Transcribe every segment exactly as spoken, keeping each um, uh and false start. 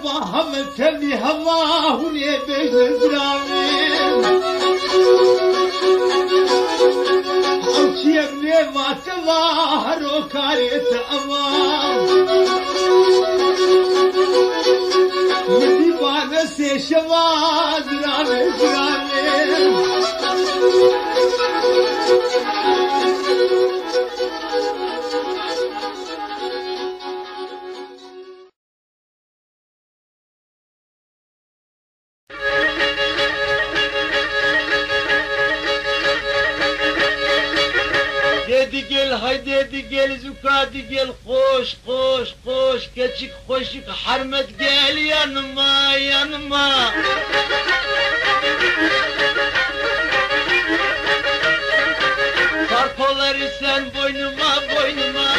Va heme temî hema hûn ê bêjin ziravê. Ew çi ye nêva te va hero karê te eva. Min dî vane sê şeva ziravê, ziravê. Dê digel, hay dê digel, zûka digel, koş, koş, koş, keçik, xoşik, hermet gel yanıma, yanıma. Sar kolları sen boynuma, boynuma.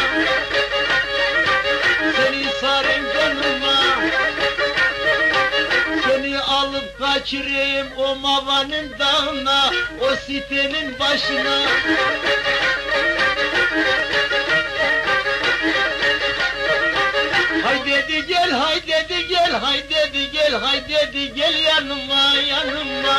Seni sarayım canıma. Seni alıp kaçırayım o Mavanın dağına, o sitenin başına. Hay dedi gel, hay dedi gel, hay dedi gel, hay dedi gel yanıma, yanıma.